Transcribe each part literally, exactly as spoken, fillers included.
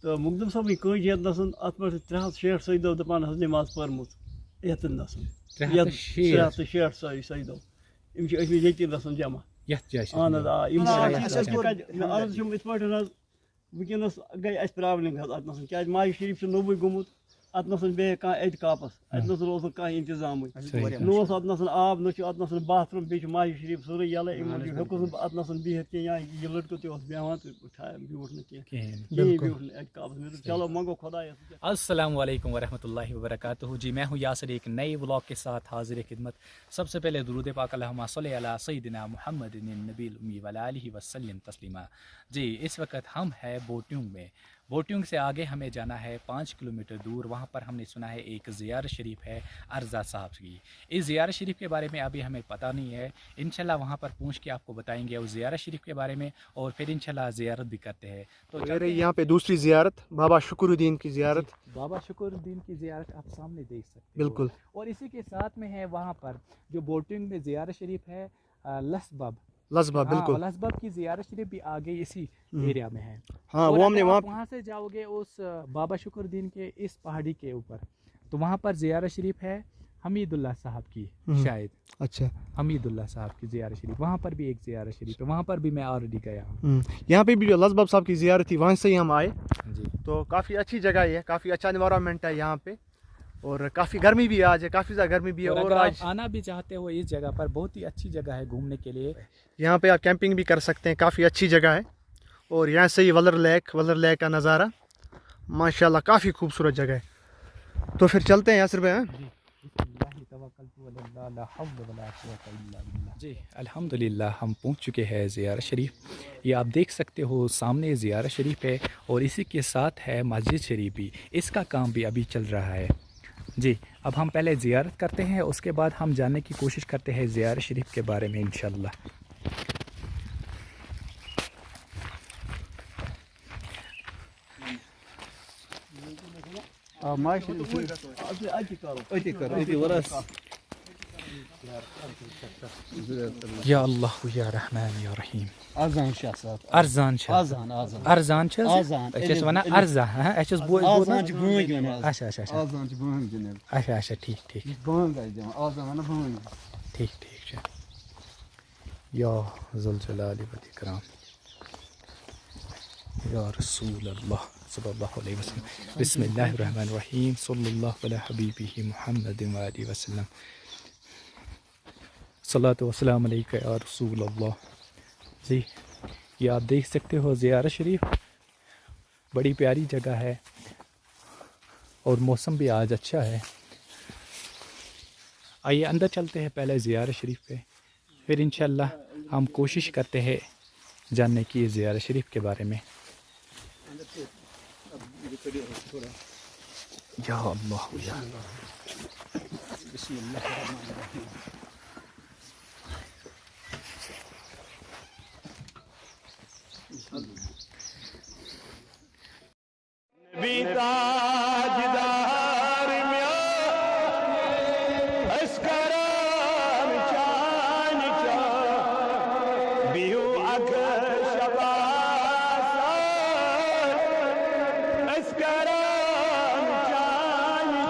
تہٕ مخدوم صٲبٕنۍ کٔنٛج ییٚتہِ نَسَن، اَتھ منٛز چھِ ترٛےٚ ہَتھ شیٹھ سٔجدو دَپان حظ نٮ۪ماز پٔرمٕژ ییٚتٮ۪ن نَسَن۔ ترٛےٚ ہَتھ تہٕ شیٹھ۔ ترٛےٚ ہَتھ تہٕ شیٹھ سٔج-، سٔجدو۔ یِم چھِ ٲسمٕتۍ ییٚتی نَسَن جمع۔ یَتھ جایہِ چھِ اَہَن حظ، ٲسمٕتۍ۔ آ، یِم آ، چھِ آ، اَسہِ اَسہِ کَتہِ، کوٚر، مےٚ عرض چھُم یِتھ پٲٹھۍ حظ، وٕنکیٚنَس گٔے اَسہِ پرٛابلِم حظ اَتھ نَسَن، کیٛازِ ماجہِ شریٖف چھُ نوٚوُے گوٚمُت، اَتھ نَسَن بیٚیہِ کانٛہہ اعتکافَس، اَتہِ ہُم۔ نَسَن اوس نہٕ کانٛہہ اِنتظامٕے۔ اَسہِ چھِ صحیح۔ واریاہ نہ اوس اَتھ نَسَن آب، نہ چھُ اَتھ نَسَن باتھ روٗم، بیٚیہِ چھُ ماجہِ شریٖف سورُے یَلَے، اَہَن یِمَن حظ، چھُ، ہیوٚکُس نہٕ بہٕ اَتھ نَسَن بِہِتھ کینٛہہ، یا یہِ لٔڑکہٕ تہِ اوس بیٚہوان تہٕ ٹھا-، بیوٗٹھ نہٕ کینٛہہ۔ کِہیٖنۍ۔ کِہیٖنۍ بِلکُل۔ بیوٗٹھ نہٕ اعتکافَس۔ مےٚ دوٚپ، صحیح۔ چلو، منٛگو خۄدایَس۔ السلام علیکم ورحمۃ اللہ وبرکاتہ۔ جی، میں ہوں یاسر، ایک نئے ولاگ کے ساتھ حاضر خدمت۔ سب سے پہلے درود پاک، اللہم صلی علی سیدنا محمد النبی الامی وعلی آلہ وسلم تسلیما۔ جی، اس وقت ہم ہیں بوٹیونگ میں۔ بوٹیونگ سے آگے ہمیں جانا ہے پانچ کلومیٹر دور، وہاں پر ہم نے سنا ہے ایک زیارت شریف ہے ارزا صاحب کی۔ اس زیارت شریف کے بارے میں ابھی ہمیں پتہ نہیں ہے، انشاءاللہ وہاں پر پہنچ کے آپ کو بتائیں گے اس زیارت شریف کے بارے میں، اور پھر انشاءاللہ زیارت بھی کرتے ہیں۔ تو تو یہ چلتے رہی ہیں۔ یہاں پہ دوسری زیارت، بابا شکر الدین کی زیارت۔ جی، بابا شکر الدین کی زیارت آپ سامنے دیکھ سکتے ہو۔ بالکل۔ اور اسی کے ساتھ میں ہے وہاں پر جو بوٹنگ میں زیارت شریف ہے، آ، لسبب۔ لسبب، ہاں، بالکل۔ لسبب کی زیارت شریف بھی آگے اسی ہم۔ ایریا میں ہے۔ ہاں، اور وہ ہم اگر نے آپ وہاں وہاں سے جاؤ گے اس، آ، بابا شکر الدین کے اس پہاڑی کے اوپر، تو وہاں پر زیارت شریف ہے حمید اللہ صاحب کی، ہم۔ شاید۔ اچھا۔ حمید اللہ صاحب کی زیارت شریف، وہاں پر بھی ایک زیارت شریف ہے، وہاں پر بھی میں آلریڈی گیا ہوں۔ ہم۔ یہاں پہ بھی جو لسبب صاحب کی زیارت تھی، وہاں سے ہی ہم آئے۔ جی۔ تو کافی اچھی جگہ ہے، کافی اچھا انوائرمنٹ ہے یہاں پہ، اور کافی گرمی بھی ہے آج، ہے کافی زیادہ گرمی بھی ہے، اور اور اگر آپ آج آنا بھی چاہتے ہو اس جگہ پر، بہت ہی اچھی جگہ ہے گھومنے کے لیے۔ یہاں پہ آپ کیمپنگ بھی کر سکتے ہیں، کافی اچھی جگہ ہے۔ اور یہاں سے یہ ولر لیک، ولر لیک کا نظارہ ماشاءاللہ کافی خوبصورت جگہ ہے۔ تو پھر چلتے ہیں یاسر بھائی، ہاں؟ جی، بسم اللہ توکلت علی اللہ، لا حول ولا قوۃ الا باللہ۔ جی، الحمدللہ ہم پہنچ چکے ہیں زیارت شریف۔ یہ آپ دیکھ سکتے ہو سامنے زیارت شریف ہے اور اسی کے ساتھ ہے مسجد شریف بھی، اس کا کام بھی ابھی چل رہا ہے۔ جی، اب ہم پہلے زیارت کرتے ہیں، اس کے بعد ہم جاننے کی کوشش کرتے ہیں زیارت شریف کے بارے میں انشاءاللہ۔ آ، ماشاء اللہ۔ أتی کرو، أتی ورس۔ یا اللہ، یا رحمان، یا رحیم۔ اذان چھِ آسان۔ ارزان چھِ۔ اذان، اذان۔ ارزان چھِ حظ؟ اذان۔ أسۍ چھِ وَنان الف، الف۔ ارزان، ہاں، اَسہِ چھِ بوٗ-، اذان چھِ بٲنٛگۍ وَنان حظ۔ اچھا، اچھا، اچھا۔ اذان چھِ بٲنٛگۍ دِنۍ حظ۔ اچھا، اچھا، ٹھیٖک، ٹھیٖک۔ بٲنٛگ آسہِ دِوان، اذان وَنان بٲنٛگۍ۔ ٹھیٖک، ٹھیٖک چھُ۔ یا ذوالجلال والاکرام۔ یا رسول اللہ صلی اللہ علیہ وسلم۔ بسم اللہ الرحمن الرحیم۔ صلی اللہ علی حبیبہ محمد و آلہ وسلم۔ صلاۃ و سلام علیک یا رسول اللہ۔ جی، یہ آپ دیکھ سکتے ہو زیارت شریف، بڑی پیاری جگہ ہے اور موسم بھی آج اچھا ہے۔ آئیے اندر چلتے ہیں پہلے زیارت شریف پہ، پھر انشاءاللہ ہم کوشش کرتے ہیں جاننے کی زیارت شریف کے بارے میں۔ یا اللہ، یا۔ بسم اللہ الرحمن الرحیم۔ نبی تاجدار میون، أسۍ کران چانہِ چا، بِہِو اکھ شباس، أسۍ کران چانہِ،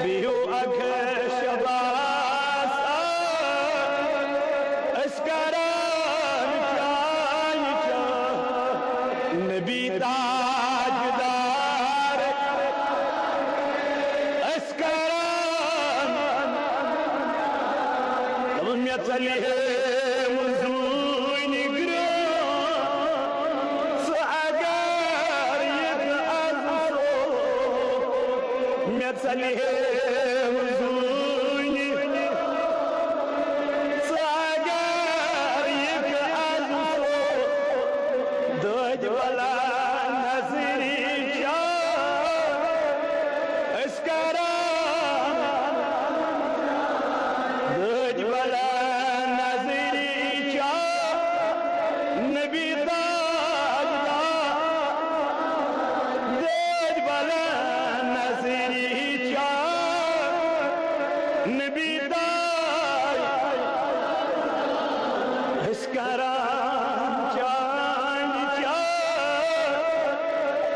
بِہِو اکھ شباس، أسۍ کران چانہِ چا، نبی تاجدار، أسۍ کران۔ دوٚپُن، مےٚ ژَلہِ ہے وۄنۍ زوٗنہِ گرٛو، ژٕ اگر یِکھ از سو، مےٚ ژَلہِ ہے وۄنۍ زوٗنہِ، ژٕ اگر یِکھ از سو، دٲدۍ بلا نظری چا، أسۍ کران دٲدۍ بلا نظری چا، نبی تاجدار، دٲدۍ بلا نظری چا،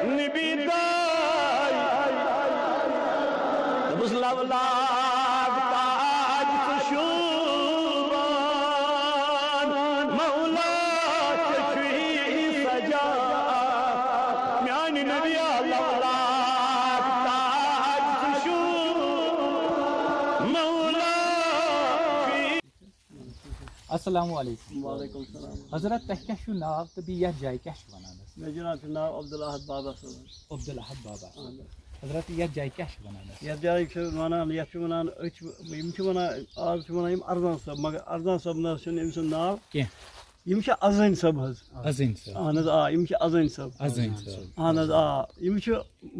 نبی داے، دوٚپُس، لولاک تاج ژٕ شوٗبان، مولا ژےٚ چھُے سجا۔ میانہِ نبیا، لولاک تاج ژٕ شوٗبان، مولا چھُے۔ السلام علیکم۔ وعلیکم السلام۔ حضرت، تۄہہِ کیٛاہ چھُو ناو تہٕ بیٚیہِ یَتھ جایہِ کیٛاہ چھِ وَنان حظ؟ مےٚ جناب چھُ ناو عبدالاحد بابا صٲب۔ عبدالاحد بابا صٲب۔ اہن حظ۔ حضرت، یَتھ جایہِ کیٛاہ چھِ وَنان حظ؟ یَتھ جایہِ چھِ وَنان، یَتھ چھِ وَنان، أسۍ چھِ، یِم چھِ وَنان، آز چھِ وَنان یِم ارزان صٲب، مگر ارزان صٲب نہ حظ چھُنہٕ أمۍ سُنٛد ناو۔ کینٛہہ۔ یِم چھِ ازٲنۍ صٲب حظ۔ ازٲنۍ صٲب۔ اہن حظ، آ، یِم چھِ ازٲنۍ صٲب۔ ازٲنۍ صٲب۔ اہن حظ، آ، یِم چھِ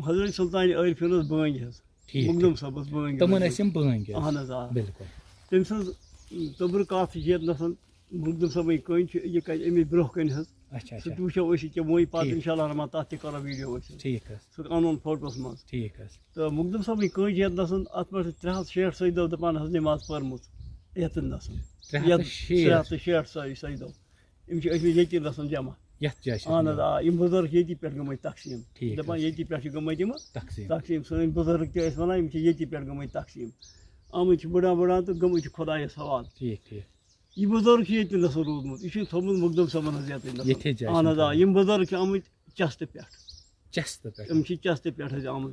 حضرت سلطان عارفیٖن حظ بٲنۍ حظ۔ ٹھیٖک، مخدوٗم ٹھیٖک۔ صٲبَس بٲنۍ تِمَن حظ۔ ٲسۍ یِم بٲنۍ حظ۔ اہن حظ، آ۔ بِلکُل۔ تٔمۍ سٕنٛز تٔبرٕ کَتھ چھِ ییٚتہِ نَسَن مخدوٗم صٲبٕنۍ کٔنۍ چھِ یہِ کَتہِ اَمے برٛونٛہہ کَنہِ حظ۔ اچھا، سُہ اچھا۔ تہِ وٕچھو أسۍ ییٚکیٛاہ وۄنۍ پَتہٕ ٹھیٖک۔ اِنشاء اللہ الرحمٰن تَتھ تہِ کَرو ویٖڈیو أسۍ حظ۔ ٹھیٖک حظ۔ سُہ اَنون فوٹوَس منٛز۔ ٹھیٖک حظ۔ تہٕ مخدوٗم صٲبٕنۍ کٔنۍ چھِ ییٚتہِ نَسَن، اَتھ پٮ۪ٹھ چھِ ترٛےٚ ہَتھ شیٹھ سٔجدٕ دَپان حظ نٮ۪ماز پٔرمٕژ یَتَن نَسَن۔ ترٛےٚ ہَتھ تہٕ شیٹھ۔ ترٛےٚ ہَتھ تہٕ شیٹھ سٔجدٕ۔ یِم چھِ ٲسمٕتۍ ییٚتی گژھُن جمع۔ یَتھ جایہِ چھِ اہن حظ، آ، یِم بُزرگ چھِ ییٚتی پٮ۪ٹھ گٔمٕتۍ تقسیٖم۔ ٹھیٖک دَپان حظ۔ ییٚتی پٮ۪ٹھ چھِ گٔمٕتۍ یِم تقسیٖم۔ تقسیٖم۔ سٲنۍ بُزرگ تہِ ٲسۍ وَنان، یِم چھِ ییٚتی پٮ۪ٹھ گٔمٕتۍ تقسیٖم۔ آمٕتۍ چھِ بٕڑان بٕڑان تہٕ گٔمٕتۍ چھِ خۄدایَس حوالہٕ۔ ٹھیٖک، ٹھیٖک۔ یہِ بُزرگ چھُ ییٚتہِ نَسَن روٗدمُت، یہِ چھُ تھوٚومُت مخدوٗم صٲبَن حظ یَتٕے نَسَن۔ ییٚتھے جایہِ چھُ اہن حظ، آ، تھوٚومُت۔ یِم بُزرگ چھِ آمٕتۍ چَستہٕ پٮ۪ٹھ۔ چَستہٕ پٮ۪ٹھ۔ یِم چھِ چَستہٕ پٮ۪ٹھ حظ آمٕتۍ۔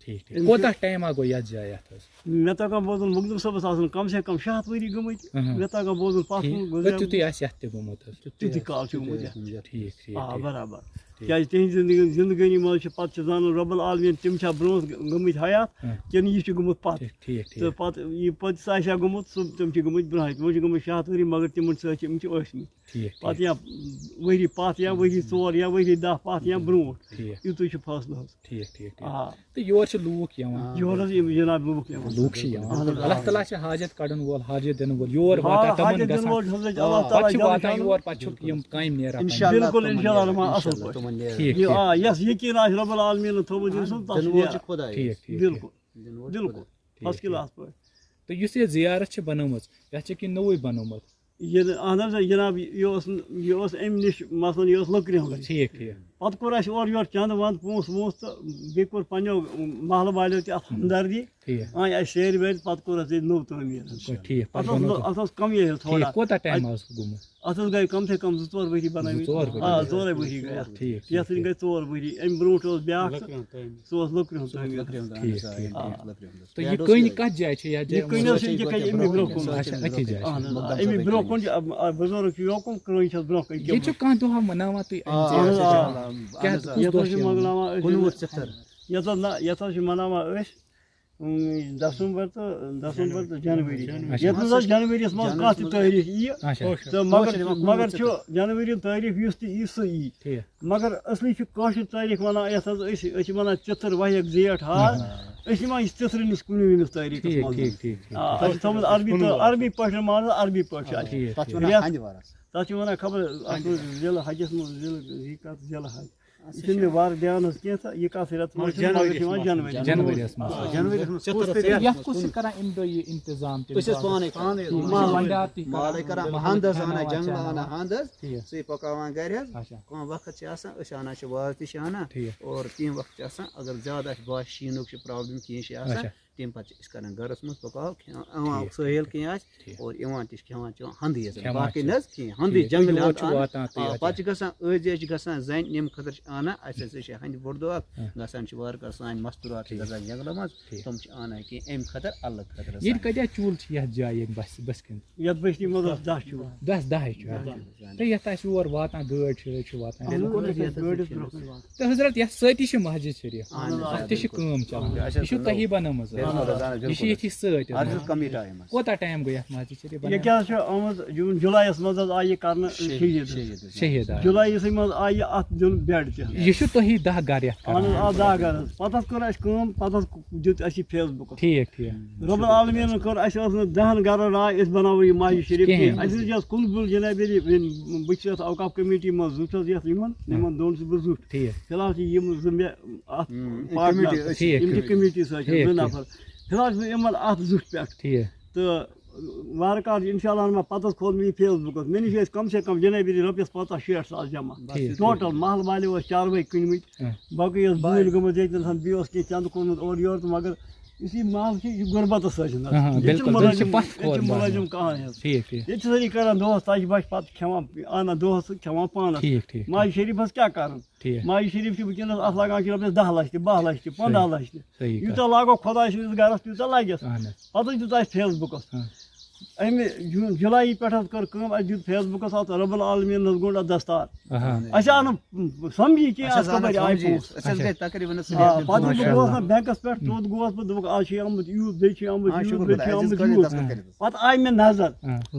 ٹھیٖک، ٹھیٖک۔ یِم چھِ کوتاہ ٹایم آ گوٚو یَتھ جایہِ اَتھ حظ؟ مےٚ تَگان بوزُن، مخدوٗم صٲبَس آسَن کم سے کم شےٚ ہَتھ ؤری گٔمٕتۍ۔ اہم۔ مےٚ تَگان بوزُن پَتھ ٹھیٖک۔ کُن گوٚو گوٚو زیادٕ۔ تیُتُے آسہِ یَتھ تہِ گوٚمُت حظ۔ تیُتُے کال چھُ گوٚمُت یَتھ۔ ٹھیٖک، ٹھیٖک، آ، ٹھیٖک۔ برابر۔ ٹھیٖک، کیٛازِ ٹھیٖک۔ تِہِنٛزِ زِندگی، زِندگٲنی منٛز چھِ پَتہٕ چھِ زانُن رۄب العالمیٖن تِم چھا برونٛہہ گٔمٕتۍ حیات ہاں۔ کِنہٕ یہِ چھِ گوٚمُت پَتھ۔ ٹھیٖک، ٹھیٖک، تہٕ ٹھیٖک۔ پَتہٕ یہِ پَتہٕ سُہ آسہِ ہا گوٚمُت، سُہ، تِم چھِ گٔمٕتۍ برونٛہہ۔ تِمو چھِ گٔمٕتۍ شےٚ ہَتھ ؤری، مگر تِمَن سۭتۍ چھِ، یِم چھِ ٲسمٕتۍ۔ ٹھیٖک، پَتہٕ ٹھیٖک۔ یا ؤری پَتھ یا ؤری ژور یا ؤری دَہ پَتھ یا برونٛٹھ۔ ٹھیٖک۔ یِتُے چھُ فٲصلہٕ حظ۔ ٹھیٖک، ٹھیٖک، ٹھیٖک۔ آ۔ تہٕ یور چھِ لوٗکھ یِوان۔ یور حظ یِم جناب لوٗکھ یِوان۔ لوٗکھ چھِ یِوان۔ اہن حظ، اللہ آ۔ تعالیٰ چھِ حاجت کَڑَن وول، حاجت دِنہٕ وول۔ یور آ، واتان تِمَن حاجت دِنہٕ گژھان۔ وول چھُ حضرت آ، اللہ پَتہٕ تعالیٰ چھِ واتان جانان۔ یور، پَتہٕ چھُکھ یِم کامہِ نیران پَنٕنہِ۔ اِنشاء اللہ، بِلکُل، تِمَن اِنشاء اللہ، نیران۔ رحمان، اَصٕل اِنشاء اللہ، پٲٹھۍ۔ تِمَن نیران۔ ٹھیٖک، یہِ، ٹھیٖک۔ آ، یَس یقیٖن آسہِ رۄب العالمیٖنَن تھوٚومُت ییٚمہِ سُنٛد، تَس دِنہٕ وول نیران۔ چھُ خۄداے۔ ٹھیٖک، ٹھیٖک، بِلکُل۔ ٹھیٖک۔ دِنہٕ وول چھُ بِلکُل۔ خۄداے۔ فٔسٹ کلاس پٲٹھۍ۔ تہٕ یُس یہِ زیارت چھِ بَنٲومٕژ، یَتھ چھِ کینٛہہ نوٚوُے بَنوومُت۔ یہِ، اہن حظ، جناب، یہِ اوس نہٕ، یہِ اوس اَمہِ نِش، مثلاً، یہِ اوس لٔکرِ ہُنٛد۔ ٹھیٖک، ٹھیٖک۔ پَتہٕ کوٚر اَسہِ اورٕ یورٕ چَندٕ وَنٛدٕ، پونٛسہٕ وونٛسہٕ تہٕ بیٚیہِ کوٚر پنٛنیو محلہٕ والیو تہِ اَتھ ہمدردی۔ ٹھیٖک۔ آنہِ اَسہِ سیرِ ویرِ، پَتہٕ کوٚر اَتھ ییٚتہِ نوٚو تعمیٖر۔ ٹھیٖک، پَتہٕ اوس پَتہٕ نوٚو، بَنوو۔ اَتھ اوس کَمٕے حظ تھوڑا۔ ٹھیٖک، کوٗتاہ ٹایم اَتھ، آو سُہ گوٚمُت؟ اَتھ حظ گٔے کَم سے کَم زٕ ژور ؤری بَنٲومٕتۍ۔ زٕ ژور ؤری۔ آ، ژورَے ؤری گٔے اَتھ۔ ٹھیٖک، ٹھیٖک، یَتھ وۄنۍ ٹھیٖک۔ گٔے ژور ؤری۔ اَمہِ برونٛٹھ اوس بیٛاکھ، لٔکرِ ہُنٛد تعمیٖر۔ سُہ اوس لٔکرِ ہُنٛد تعمیٖر۔ ٹھیٖک، ٹھیٖک۔ تہٕ یہِ کٔنۍ کَتھ جایہِ چھِ؟ یَتھ جایہِ یہِ کٔنۍ حظ چھِ یہِ کَتہِ اَمہِ برونٛہہ کُن۔ اچھا، أتھی جایہِ چھِ۔ اہن حظ، آ، اَمہِ برونٛہہ کُن چھِ، آ، بُزرگ چھُ یوکُن، کٔنۍ چھِ اَتھ برونٛہہ کَنہِ اَہن حظ، آ۔ کیٛاہ، یہِ کُس دۄہ چھُ مَناوان أسۍ؟ کُنوُہ ژِتھر۔ یَتھ حظ نہ، یَتھ حظ چھِ مَناوان أسۍ، اۭں، دسمبر تہٕ، دسمبر تہٕ جنؤری۔ اچھا۔ یَتھ منٛز حظ جنؤریَس منٛز کانٛہہ تہِ تٲریٖخ یِیہِ۔ اچھا۔ تہٕ مگر، مگر چھُ جنؤری تٲریٖخ یُس تہِ یی، سُہ یی۔ ٹھیٖک۔ مگر اصلی چھُ کٲشُر تٲریٖخ وَنان یَتھ حظ أسۍ، أسۍ چھِ وَنان ژِتھر وَہٮ۪کھ زیٹھ ہار۔ ہاں۔ أسۍ چھِ یِوان یہِ ژِتھرٕ نِس کُنہِ وِنِس تٲریٖخَس ٹھیٖک، منٛز۔ ٹھیٖک، ٹھیٖک، ٹھیٖک۔ آ، اَسہِ چھِ تھٲومٕژ عربی تہٕ، عربی پٲٹھۍ، مان ژٕ، عربی پٲٹھۍ چھِ اَسہِ۔ ٹھیٖک، تَتھ چھِ ٹھیٖک۔ وَنان ہَنٛدِ وَرَس۔ تَتھ چھِ وَنان خبر، اَتھ منٛز ذی الحجَس منٛز، ذی ال-، ذی قعدہ، ذی الحج۔ یہِ چھُنہٕ مےٚ وارٕ دیانَس کینٛہہ تہٕ یہِ کَتھ رٮ۪تَس منٛز چھِ، مگر چھِ یِوان جنؤری۔ جنؤریَس منٛز۔ آ، جنؤریَس منٛز۔ ژِتھرَس یَتھ کُس چھِ کَران اَمہِ دۄہ یہِ اِنتظام تِم أسۍ ٲسۍ پانَے کَران۔ مال بَنڈار تہِ مالٕے کَران، کَران، ہَنٛد حظ اَنان، کھٮ۪ناوان، جنٛگلہٕ چٮ۪ناوان۔ اَنان ہَنٛد حظ، ٹھیٖک۔ سُے پَکاوان گَرِ حظ۔ اچھا۔ کانٛہہ وقت چھِ آسان، أسۍ اَنان چھِ وازٕ تہِ چھِ اَنان۔ ٹھیٖک۔ اور کینٛہہ وقت چھِ آسان، اگر زیادٕ آسہِ باسہِ شیٖنُک چھُ پرٛابلِم، کینٛہہ چھِ آسان، اچھا۔ تَمہِ پَتہٕ چھِ أسۍ کَران گَرَس منٛز پَکاو، کھٮ۪وان، یِوان ٹھیٖک، سٲیِل ٹھیٖک۔ کینٛہہ آسہِ، ٹھیٖک۔ اور یِوان تہِ چھِ کھٮ۪وان چٮ۪وان ہَنٛدٕے یٲژ، کھٮ۪وان باقٕے چھِ۔ نہ حظ کِہیٖنۍ، ہَنٛدٕے ٹھیٖک۔ جنٛگلہٕ یور چھُ ہَنٛد۔ واتان تُہۍ آ، اَتہِ۔ پَتہٕ چھِ گژھان أزۍ، أزۍ چھِ گژھان زَنہِ ییٚمہِ خٲطرٕ چھِ اَنان، اَسہِ ہسا چھِ ہَنٛدِ بوٚڑ دۄہ اَکھ، ہاں۔ گژھان چھِ وارٕ کارٕ سانہِ مَستوٗرات چھِ ٹھیٖک۔ گژھان جنٛگلہٕ منٛز، ٹھیٖک۔ تِم چھِ اَنان کینٛہہ اَمہِ خٲطرٕ اَلگ خٲطرٕ ییٚتہِ زَنہِ۔ کۭتیٛاہ چوٗلہٕ چھِ یَتھ جایہِ ییٚمہِ بَسہِ، بَسہِ کِنۍ؟ یَتھ بٔستی منٛز حظ دَہ چوٗلہٕ۔ دَہ، دَہَے چھُ۔ دَہ۔ تہٕ یَتھ آسہِ یور واتان، گٲڑۍ چھِ، چھِ واتان۔ اہن حظ، بِلکُل۔ أسۍ ٲسۍ گٲڑۍ ٲسۍ برونٛہہ کَنہِ واتان۔ تہٕ حضرت، یَتھ سۭتی چھِ مسجد شریف۔ اہن حظ، اَتھ تہِ چھِ بِلکُل۔ کٲم چَلان۔ اچھا، یہِ چھُ تۄہی بَنٲومٕژ حظ۔ بِلکُل حظ، اہن حظ، یہِ چھِ بِلکُل۔ ییٚتھی سۭتۍ حظ۔ اَتھ چھُ کَمٕے ٹایم حظ۔ کوٗتاہ ٹایم گوٚو یَتھ مسجد شریف یہِ بَناونَس؟ کیٛاہ حظ چھُ آمُت جوٗن، جُلایَس منٛز حظ آیہِ یہِ کَرنہٕ شہیٖد۔ شہیٖد۔ شہیٖد حظ۔ جُلایَسٕے منٛز آیہِ یہِ اَتھ دیُن بیڈ تہِ حظ۔ یہِ چھُ تۄہی دَہ گَرٕ یَتھ اہن حظ، کَران؟ آ، دَہ گَرٕ حظ۔ پَتہٕ حظ کوٚر اَسہِ کٲم، پَتہٕ حظ دیُت اَسہِ یہِ فیس بُکَس۔ ٹھیٖک، ٹھیٖک۔ رب العالمیٖنَن کٔر، اَسہِ ٲس نہٕ دَہَن گَرَن راے أسۍ بَناوو یہِ مسجد شریٖف کِہیٖنۍ۔ کِہیٖنۍ۔ اَسہِ حظ یَتھ کُل بُل جناب علی، وۄنۍ بہٕ چھُس یَتھ اوقاف کمیٹی منٛز زیُٹھ حظ یَتھ یِمَن، ہاں۔ یِمَن دۄن چھُس بہٕ زیُٹھ۔ ٹھیٖک۔ فی الحال چھِ یِم زٕ مےٚ اَتھ ہُم، یہِ پارٹنر، کمیٹی أسۍ چھِ یِم چھِ کمیٹی۔ کمیٹی سۭتۍ حظ ٹھیٖک، زٕ ٹھیٖک۔ نفر۔ فی الحال چھُس بہٕ یِمَن اَتھ زیُٹھ پٮ۪ٹھ۔ ٹھیٖک۔ تہٕ وارٕ کارٕ چھُ اِنشاء اللہ ما پَتہٕ حظ کھول مےٚ یہِ فیس بُکَس۔ مےٚ نِش ٲسۍ کم سے کم جنابی رۄپیَس پنٛژاہ شیٹھ ساس جمع۔ ٹھیٖک، ٹوٹل ٹھیٖک۔ محلہٕ والٮ۪و ٲسۍ چاروٲے کٕنۍ مٕتۍ۔ ہاں۔ باقٕے ٲس بوٗلۍ گٔمٕژ ییٚتہِ نَسَن، بیٚیہِ اوس کینٛہہ چندٕ کوٚرمُت اورٕ یورٕ تہٕ مگر یُس یہِ محلہٕ چھُ، یہِ چھُ غُربتَس سۭتۍ حظ۔ ہاں، ہاں، ییٚتہِ چھُنہٕ بِلکُل۔ ییٚتہِ چھِ مُلٲزِم، پَتھ ییٚتہِ کھور چھُنہٕ مُلٲزِم محلہٕ۔ کانٛہہ حظ۔ ٹھیٖک، ٹھیٖک۔ ییٚتہِ چھِ سٲری کران دۄہَس تَجہِ بَجہِ پَتہٕ کھٮ۪وان، اَنان دۄہَس کھٮ۪وان پانَس۔ ٹھیٖک، ٹھیٖک۔ ماجہِ شریٖفَس کیٛاہ کَرُن؟ ٹھیٖک۔ ماجہِ شریٖف چھِ وٕنکیٚنَس اَتھ لَگان چھِ رۄپیَس دَہ لَچھ تہِ، باہ لَچھ تہِ، پنٛداہ لَچھ تہِ۔ صحیح یوٗتاہ کَتھ۔ لاگو خۄداے سٕنٛدِس گَرَس، تیوٗتاہ لَگٮ۪س۔ اَہَن حظ۔ پَتہٕ حظ دیُت اَسہِ فیس بُکَس۔ ہاں۔ اَمہِ جُ-، جُلایی پٮ۪ٹھ حظ کٔر کٲم، اَسہِ دیُت فیس بُکَس اَتھ رۄب العالمیٖنَس گوٚنٛڈ اَتھ دَستار۔ اَہَن۔ اَسہِ آو نہٕ سَمجھی کینٛہہ، اَسہِ اَسہِ حظ آو نہٕ کَپٲرۍ آیہِ سَمجھی۔ پونٛسہٕ۔ أسۍ حظ اچھا۔ گٔے تقریٖباً آ، پَتہٕ حظ گوٚو بہٕ گوس نہ بٮ۪نٛکَس پٮ۪ٹھ، توٚت گوس بہٕ، دوٚپُکھ، آز چھُے آمُت یوٗت، بیٚیہِ چھُے آمُت آ، یوٗت، شُکُر بیٚیہِ چھُے خۄدایَس، آمُت أسۍ کٔرِو یوٗت۔ تَتھ پٮ۪ٹھ کٔرِتھ۔ پَتہٕ آیہِ مےٚ نظر۔ آ۔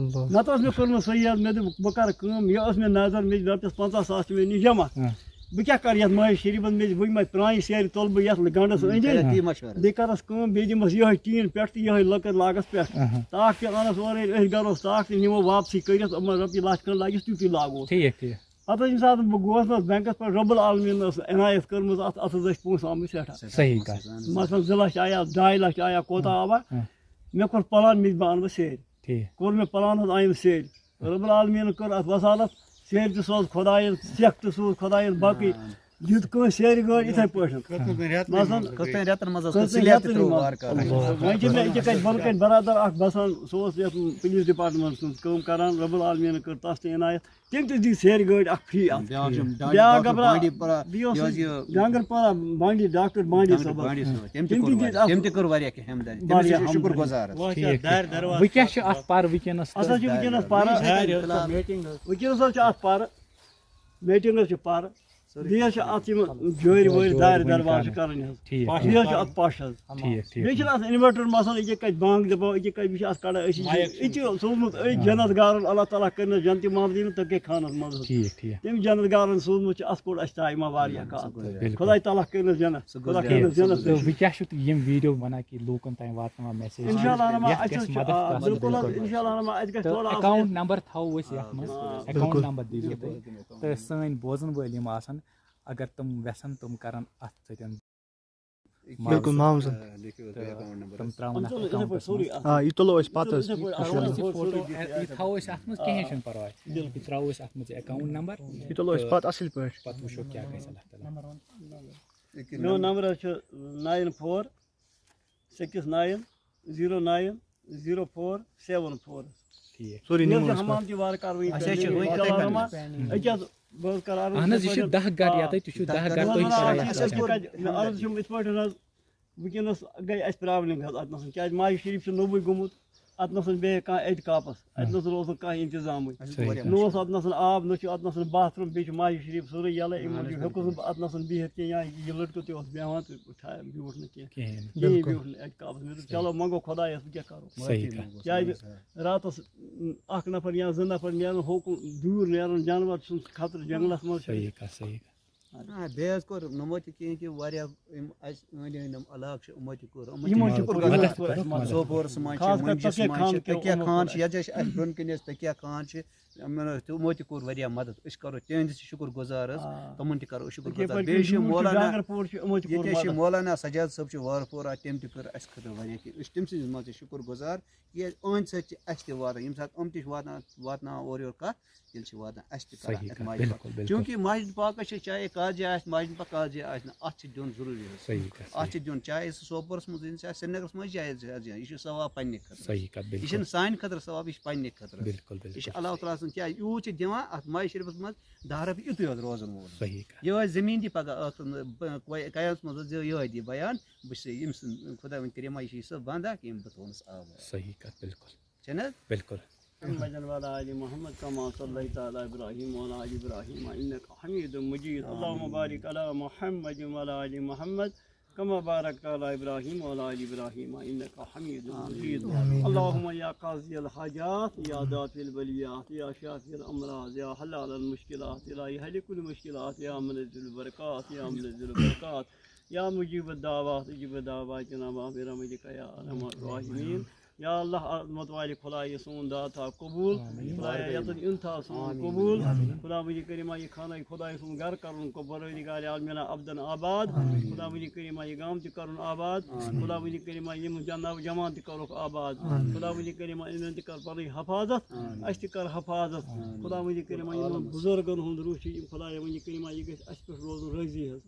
نَتہٕ اوس مےٚ کوٚرمُت صحیح حظ، مےٚ دوٚپ، بہٕ کَرٕ کٲم، یہِ ٲس مےٚ نظر، مےٚ چھِ رۄپیَس پنٛژاہ ساس چھِ مےٚ نِش جمع۔ آ۔ بہٕ کیٛاہ کَرٕ یَتھ ماجہِ شریٖفَس، مےٚ چھِ وٕنہِ مَے پرٛانہِ سیرِ تُلہٕ بہٕ یَتھ گَنٛڈَس أنٛدۍ أنٛدۍ۔ تی مَشوَرٕ۔ بیٚیہِ کَرَس کٲم، بیٚیہِ دِمَس یِہوٚے ٹیٖن پٮ۪ٹھ تہٕ یِہوٚے لٔکٕر لاگَس پٮ۪ٹھ۔ آہا۔ تاکھ تہِ اَنَس اورَے، أسۍ گَرَس تاکھ تہِ نِمو واپسٕے کٔرِتھ، یِمَن رۄپیہِ لَچھ کھنٛڈ لَگٮ۪س تیُتُے لاگوس۔ ٹھیٖک، ٹھیٖک۔ پَتہٕ ییٚمہِ ساتہٕ بہٕ گوس نہ حظ بٮ۪نٛکَس پٮ۪ٹھ، رۄب العالمیٖنَن ٲس عنایت کٔرمٕژ اَتھ، اَتھ حظ ٲسۍ پونٛسہٕ آمٕتۍ سٮ۪ٹھاہ۔ صحیح کَتھ۔ مثلاً زٕ لَچھ آیا، ڈاے لَچھ آیا، کوتاہ آوا؟ ہاں۔ مےٚ کوٚر پلان، مےٚ تہِ بہٕ اَنہٕ وۄنۍ سیرِ۔ ٹھیٖک۔ کوٚر مےٚ پلان حظ، آیِم سیرِ۔ رۄب العالمیٖنَن کٔر اَتھ وَسالت، سیرِ تہِ سوز خۄدایَن، سٮ۪کھ تہِ سوز خۄدایَن، باقٕے دیُت کٲنٛسہِ سیرِ گٲڑۍ یِتھَے پٲٹھۍ۔ کٔژَن رٮ۪تَن منٛز حظ کٔژَن کٔر سِلیب تہِ رٮ۪تَن ترٛٲو منٛز؟ وارٕ کارٕ؟ وۄنۍ چھِ مےٚ أکیٛاہ کَتہِ بۄنہٕ کَنہِ برادر اَکھ بَسان، سُہ اوس یَتھ پُلیٖس ڈِپارٹمٮ۪نٛٹَس منٛز کٲم کَران، رۄب العالمیٖنَن کٔر تَس تہِ عنایت۔ تٔمۍ تہِ دِژ سیرِ گٲڑۍ اَکھ free اَتھ۔ بیٛاکھ چھُ ڈاکٹر بیٛاکھ گبرا-، بانڈی پورہ، بیٚیہِ اوس یہِ حظ یہِ ڈانٛگر پورہ بانڈی، ڈاکٹر بانڈی ڈاکٹر صٲبَس۔ بانڈی صٲب، تٔمۍ تہِ تٔمۍ تہِ کوٚر دِژ واریاہ، اَتھ تٔمۍ تہِ کٔر واریاہ کینٛہہ ہمدردی۔ تٔمِس واریاہ چھِ أسۍ شُکُر ہمدردی۔ گُزار حظ۔ ٹھیٖک، ٹھیٖک۔ وۄنۍ کیٛاہ چھُ اَتھ پَرٕ وٕنکیٚنَس؟ اَتھ حظ چھِ وٕنکیٚنَس پَرٕ، دارِ حظ وٕنکیٚنَس حظ چھِ اَتھ پَرٕ، میٹِنٛگ حظ چھِ پَرٕ۔ بیٚیہِ حظ چھِ اَتھ یِم جٲرۍ وٲرۍ دارِ دروازٕ کَرٕنۍ حظ۔ ٹھیٖک، بیٚیہِ حظ چھِ اَتھ پَش حظ۔ ٹھیٖک، ٹھیٖک۔ بیٚیہِ چھِنہٕ اَتھ inverter مسلہٕ، یہِ کیٛاہ کَتہِ بانٛگ دَباوو، یہِ کیٛاہ کَتہِ، یہِ چھِ اَتھ کَڑان أسۍ۔ یہِ چھِ سوٗزمُت أتھۍ جنت گارَن، اللہ تعالیٰ کٔرِنَس جنتِ معمدیٖن تہٕ تَتہِ کھانَس منٛز حظ۔ ٹھیٖک، ٹھیٖک۔ تٔمۍ جنت گارَن سوٗزمُت چھِ اَتھ کوٚڑ اَسہِ تہِ آیہِ ما واریاہ کَتھ۔ بِلکُل۔ خۄداے تعالیٰ کٔرِنَس جنت، خۄدا کٔرِنَس جنت۔ تہٕ وۄنۍ کیٛاہ چھُو تُہۍ یِم video بَنان کہِ لوٗکَن تام واتناوان message؟ اِنشاء اللہ رحمان، یَتھ اَسہِ گژھِ حظ چھِ، مدد آ، گژھُن بِلکُل حظ، بِلکُل۔ اِنشاء اللہ رحمان، اَسہِ گژھِ تہٕ تھوڑا account number تھاوو أسۍ یَتھ منٛز، آ، account بِلکُل۔ Number دیٖزیو تُہۍ۔ تہٕ سٲنۍ بوزَن وٲلۍ یِم آسَن، اگر تِم وٮ۪ژھَن، تِم کَرَن اَتھ سۭتۍ بِلکُل، معاوضہٕ۔ معاوضہٕ۔ آ، لیکھِو حظ تُہۍ تہٕ account number۔ تِم ترٛاوَن اَتھ account-َس منٛز۔ آ، یہِ تُلو أسۍ پَتہٕ حظ۔ یہِ تُلو أسۍ پَتہٕ اَصٕل پٲٹھۍ۔ یہِ ترٛاوو أسۍ اَتھ منٛز یہِ account number۔ یہِ تُلو أسۍ تہٕ پَتہٕ اَصٕل پٲٹھۍ۔ پَتہٕ وٕچھو کیٛاہ گژھِ اللہ تعالیٰ۔ میون number حظ چھُ nine four six nine zero nine zero four seven four۔ ٹھیٖک۔ سورُے یہِ حظ نِمو چھُ أسۍ حمام پَتہٕ۔ تہِ وارٕ کارٕ وٕنہِ اَسہِ حظ چھِ پٮ۪نٛڈِنٛگ۔ وٕنہِ یِتھَے کٔنۍ۔ أکیٛاہ حظ، بہٕ حظ کَرٕ عرض اَہَن حظ، یِتھَے یہِ چھِ پٲٹھۍ۔ دَہ گَرٕ آ۔ یَتَے، تُہۍ چھِو دَہ دَہ گَرٕ، گَرٕ تُہۍ وَنان چھِو حظ، اَسہِ کیٛاہ کَتہِ، مےٚ عرض چھُم یِتھ پٲٹھۍ حظ، وٕنکیٚنَس گٔے اَسہِ problem حظ اَتہِ نَسَن، کیٛازِ ماجہِ شریٖف چھُ نوٚوُے گوٚمُت، اَتہِ نَسَن بیٚیہِ کانٛہہ اعتکافَس، اَتہِ نَسَن اوس نہٕ کانٛہہ اِنتظامٕے۔ صحیح کَتھ۔ نہ اوس اَتہِ نَسَن آب، نہ چھُ اَتہِ نَسَن bathroom، بیٚیہِ چھُ ماجہِ شریٖف سورُے یَلَے، اَمہِ موٗجوٗب ہیوٚکُس نہٕ بہٕ اَتہِ نَسَن بِہِتھ کینٛہہ، یا یہِ لٔڑکہٕ تہِ اوس بیٚہوان تہٕ ٹھا-، بیوٗٹھ نہٕ کینٛہہ۔ کِہیٖنۍ۔ کِہیٖنۍ بِلکُل۔ بیوٗٹھ نہٕ اعتکافَس۔ مےٚ دوٚپ، صحیح۔ چلو، منٛگو خۄدایَس، بہٕ کیٛاہ کَرو؟ صحیح کَتھ۔ کیٛازِ راتَس، اَکھ نفر یا زٕ نفر نیرَن، ہوکُن دوٗر نیرَن، جانوَر چھُنہٕ خطرٕ جنٛگلَس منٛز چھُ۔ صحیح کَتھ، صحیح کَتھ۔ آ، بیٚیہِ حظ کوٚر نوٚمو تہِ کینٛہہ کہِ واریاہ یِم اَسہِ أنٛدۍ أٔنٛدۍ یِم علاقہٕ چھِ، یِمو تہِ کوٚر، یِمو تہِ یِمو تہِ کوٚر کوٚر مدد۔ مدد۔ سوپورَس منٛز چھِ، خاص کر مُنجِس تَتہِ منٛز چھِ، خان تَتہِ کیٛاہ خان چھِ، یَتھ جایہِ چھِ اَسہِ برٛونٛہہ کِنۍ ٲسۍ تَتہِ کیٛاہ خان چھِ، یِمَن ٲسۍ تِمو تہِ کوٚر واریاہ مدد۔ أسۍ کَرو تِہِنٛدِ تہِ شُکُر گُزار حظ، آ۔ تِمَن تہِ کَرو أسۍ شُکُر یِتھَے گُزار۔ پٲٹھۍ بیٚیہِ چھِ یِم دوٗر چھِ مولانا، ڈانٛگر پوٗر چھِ، یِمو تہِ کوٚر ییٚتہِ چھِ مدد۔ مولانا سجاد صٲب چھِ وارپورہ، تٔمۍ تہِ کٔر اَسہِ خٲطرٕ واریاہ کینٛہہ۔ أسۍ چھِ تٔمۍ سٕنٛدِ منٛز تہِ شُکُر گُزار۔ کہِ أہنٛدِ سۭتۍ چھِ اَسہِ تہِ واتان، ییٚمہِ ساتہٕ یِم تہِ چھِ واتان، واتناوان اورٕ یورٕ کَتھ، تیٚلہِ چھِ واتان اَسہِ تہِ کَران صحیح اَتھ کَتھ، ماجہِ بِلکُل، پاک۔ بِلکُل۔ چوٗنٛکہِ ماجہِ پاکَس چھِ چاہے کَتھ جایہِ آسہِ، ماجہِ پاک کَتھ جایہِ آسہِ نہٕ، اَتھ چھِ دیُن ضروٗری حظ۔ صحیح کَتھ، اَتھ صحیح۔ چھِ دیُن، چاہے سُہ سوپورَس منٛز یِن، چاہے سرینگرَس منٛز، چاہے جہاز یِن، یہِ چھُ ثواب پنٛنہِ خٲطرٕ۔ صحیح کَتھ، یہِ بِلکُل۔ چھِنہٕ سانہِ خٲطرٕ ثواب، یہِ چھِ پنٛنہِ خٲطرٕ۔ بِلکُل، بِلکُل۔ یہِ چھِ اللہ تعالیٰ سٕنٛز، کیٛازِ یوٗت چھِ دِوان، اَتھ ماجہِ شریٖفَس منٛز دَہ رۄپیہِ یُتُے یوت روزَن وول۔ صحیح کَتھ۔ یہِ ٲسۍ زٔمیٖن تہِ پَگاہ ٲخرَس منٛز، ب-، قیامَس منٛز حظ یِہوٚے دِ بیان، بہٕ چھُسے ییٚمۍ سُنٛد خۄداوند کریمہ، یہِ چھُ یہِ سُہ بنٛدا کہِ ییٚمۍ بہٕ تھوونَس آب واب۔ صحیح کَتھ، بِلکُل۔ چھَنہٕ حظ؟ بِلکُل۔ محمد وعلی آل محمد کما صلیت علی ابراہیم وعلی آل ابراہیم انک حمید مجید۔ اللہم بارک علی محمد وعلی آل محمد کما بارکت علی ابراہیم وعلی آل ابراہیم انک حمید مجید۔ آمین۔ اللہم یا قاضی الحاجات، یا دافع البلیات، یا شافی الامراض، یا حلال المشکلات، یا حل کل مشکلات، یا منزل البرکات، یا منزل البرکات، یا مجیب الدعوات، اجب دعواتنا برحمتک یا ارحم الراحمین۔ یا اللہ، عظمت والے خدایا، سون دعا تھاو قبول۔ خدایا، یتن یُن تھاو سون قبول۔ خداوندِ کریما، یہِ خانہ خدایا سون گھر کرُن قبول۔ پروردگار عالمینا، ابدن آباد۔ خداوندِ کریما، یہِ گام تہِ کرُن آباد۔ خداوندِ کریما، یِم جناب جوان تہِ کرُکھ آباد۔ خداوندِ کریما، یِمن تہِ کر پنٕنۍ حفاظت۔ اسہِ تہِ کر حفاظت۔ خداوندِ کریما، یِمن بزرگن ہُنٛد روح چھُ، یِم خدایا وندِ کریما، یہِ گژھِ اسہِ پٮ۪ٹھ روزُن رٲضی حظ۔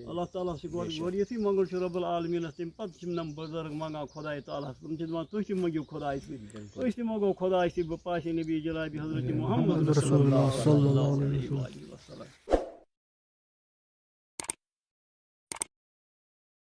اللہ تعالیٰ ہس چھِ گۄڈٕ گۄڈٕ یِتھُے منٛگُن چھُ رب العالمینس، تمہِ پتہٕ چھِ یِم نم بزرگ منٛگان خداے تعالیٰ ہس۔ تِم چھِ دپان، تُہۍ تہِ منٛگِو خداے سۭتۍ، أسۍ تہِ منٛگو خداے سۭتۍ، بہٕ پاشِ نبی جنابِ حضرت محمد رسول اللہ صلی اللہ علیہ وسلم۔